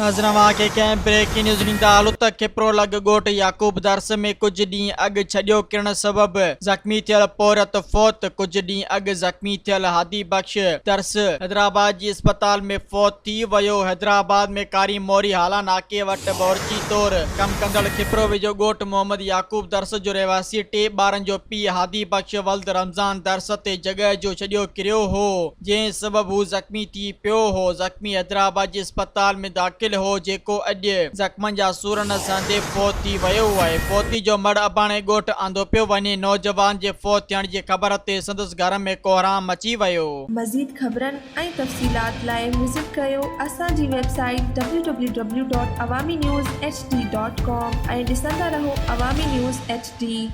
ناظرين اوهان کي ڪنهن بريڪنگ نيوز ڏيندا هلون ته کپرو لڳ ڳوٺ يعقوب درس ۾ ڪجهه ڏينهن اڳ ڇڏيو ڪرڻ سبب زخمي ٿيل پورهيت فوت، ڪجهه ڏينهن اڳ زخمي ٿيل هادي بخش درس حيدرآباد جي اسپتال ۾ فوت ٿي ويو، حيدرآباد ۾ ڪاري موري هالا ناڪي وٽ بورچي طور ڪم ڪندڙ کپرو ويجهو ڳوٺ محمد يعقوب درس جو رهواسي ٽي ٻارن جو پيء هادي بخش ولد رمضان درس تي جڳهه جو ڇڏيو ڪريو هو. جنهن سبب هو زخمي ٿي پيو هو، زخمي حيدرآباد جي اسپتال ۾ داخل هو، جيڪو اڄ زخمن جا سور نه سهندي فوت ٿي ويو آهي، فوتي جو مڙهه اباڻي ڳوٺ آندو پيو وڃي، نوجوان جي فوت ٿيڻ جي خبر تي سندس گهر ۾ ڪوهرام مچي ويو. مزيد خبرن ۽ تفصيلات لاء وزٽ ڪريو اسان جي website W W W dot Awami news H D dot com ۽ ڏسندا رهو عوامي نيوز ايڇ ڊي.